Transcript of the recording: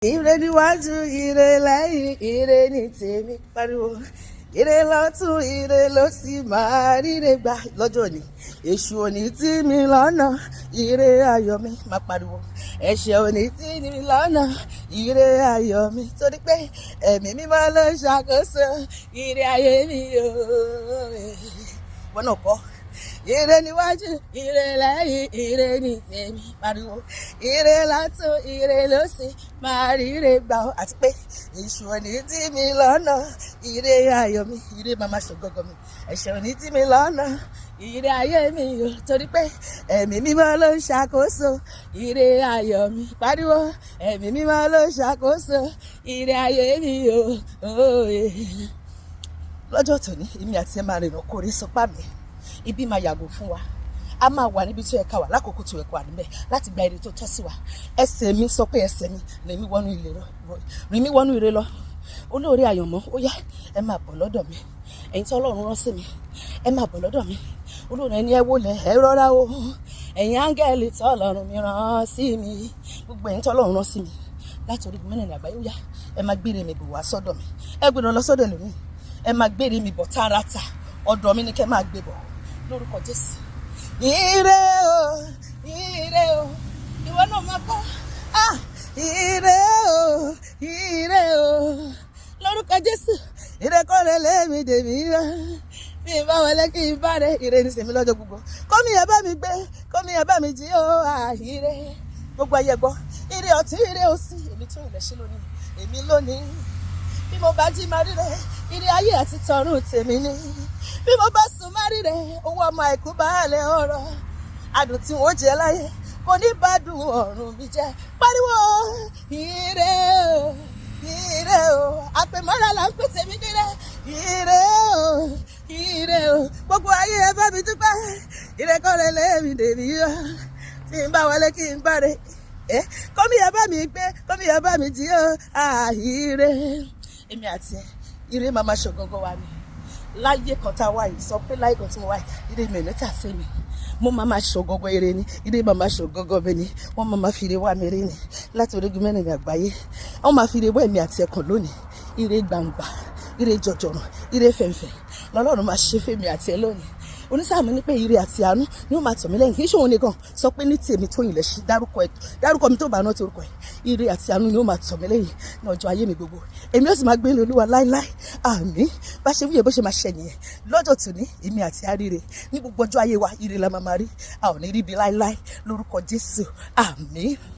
Ire níwájú, ire lẹ́yìn, ire ní tèmi. Pariwo. Ire lọ́tún, ire lósì, máa ríre gbà lọ́jọ́ òní. Èṣù òní tí mi lọ́nà, ire ayọ̀ mi máa pariwo. Ẹ̀ṣẹ̀ òní tí mi lọ́nà, ire ayọ̀ mi. Torí pé Ẹ̀mí Mímọ́ ló ń ṣàkóso ire ayé mi o. Wọ́n náà kọ́. Ire níwájú, ire lẹ́yìn, ire ní tèmi. Pariwo. Ire lọ́tún, ire lósì, máa ríre gbà ó. Àti pé èṣù òní tí mi lọ́nà, ire ayọ̀ mi, ire máa máa ṣògọ́gọ́ mi. Ẹ̀ṣẹ̀ òní tí mi lọ́nà, ire ayé mi o. Torí pé Ẹ̀mí Mímọ́ ló ń ṣàkóso ire ayọ̀ mi. Pariwo. Ẹ̀mí Mímọ́ ló ń ṣàkóso ire ayé mi o. Lọ́jọ́ tòní, èmi àti ẹ máa rìnrìn kórè sọpá mi. Ibi máa yàgò fún wa. A máa wà níbi tó yẹ ká wà lákòókò tó yẹ ká wà níbẹ̀ láti gba ire tó tọ́ sí wa. Ẹsẹ̀ mi, sọ pé ẹsẹ̀ mi, rìn mí wọnú ilé lọ, rìn mí wọnú ire lọ. Olóore àyànmọ́, ó yá, ẹ máa bọ̀ lọ́dọ̀ mi. Ẹ̀yin tí Ọlọ́run rán sí mi, ẹ máa bọ̀ lọ́dọ̀ mi. Olóore ẹni, ẹ wọlé, ẹ rọra o. Ẹ̀yin áńgẹ́lì tí Ọlọ́run mi rán sí mi, gbogbo ẹ̀yin tí Ọlọ́run rán sí mi láti orí mẹ́rin àgbáyé, ó yá, ẹ máa gbére mi bọ̀ wá sọ́dọ̀ mi. Ẹ gbọ́dọ̀ lọ sọ́dọ̀ ẹlòmíì. Ẹ máa gbére mi bọ̀ tààràtà, ọ̀dọ̀ mi ni kẹ́ máa gbé bọ̀ lórúkọ Jésù. Ire o, ire o, ìwọ náà máa kọ́. Ah, ire o, ire o, lórúkọ Jésù. Ire kọ́rẹ́ lẹ́mí dèmí rẹ bí n bá wọlé kí n bá rẹ. Ire ní sèmi lọ́jọ́ gbogbo. Kọ́mi ẹ bá mi gbé, kọ́mi ẹ bá mi jí o. Ah, ire, gbogbo ayé gbọ́, ire ọ̀tún, ire òsì, èmi tó ilẹ̀ ṣe lónìí, èmi lónìí. Bí mo bá jí, máa ríre. Ire ayé àti tọ̀run tèmi ni. Bí mo bá sùn, má ríre. Owó ọmọ, àìkú, baálé ọ̀rọ̀, adùn tí wọ́n jẹ láyé kò ní bá dùn ọ̀run mi jẹ́. Pariwo, ire o, ire o, àpèmọ́ra là ń pè tèmi níre. Ire o, ire o, gbogbo ayé, ẹ bá mi dúpẹ́. Ire kọ́rẹ́ lẹ́mí dèmí yọ tí n bá wọlé kí n bá re ẹ. Kọ́mí ẹ bá mi gbé, kọ́mí ẹ bá mi jí o. Ire, èmi àti ẹ, ire máa ma ṣògọ́gọ́ wa ni láyé kan tá a wá yìí. Sọ pé láyé kan tí mo wá yìí, ire mi ò ní tà sí mi. Mo máa ma ṣògọ́gọ́ ire ni. Ire máa ma ṣògọ́gọ́ mi ni. Wọ́n máa ma fi ire wá mi rí ni láti orígun mẹ́rin àgbáyé. Wọ́n máa fi ire wá èmi àti ẹ̀kan lónìí. Ire gbangba, ire jọjọrọ, ire fẹ̀ǹfẹ̀ lọ́lọ́run máa ṣe fèmí àti ẹ lónìí. Onísàmì ní pé ire àti àánú ni ó máa tọ̀ mí lẹ́yìn. Kì í ṣòun nìkan. Sọ pé ní tèmi, Tóyìn lè ṣe, dárúkọ ẹ, dárúkọ mi tó bá rántí orúkọ ẹ. Ire àti àánú ni ó máa tọ̀ mí lẹ́yìn ní ọjọ́ ayé mi gbogbo. Èmi ó sì máa gbé ní Olúwa láéláé. Àmín. Bá ṣe wúyẹ, bó ṣe máa ṣe nìyẹn lọ́jọ́ tòní. Èmi àti àríre ní gbogbo ọjọ́ ayé wa, ire la máa máa rí. A ò ní rí ibi láéláé lórúkọ Jésù. Àmín.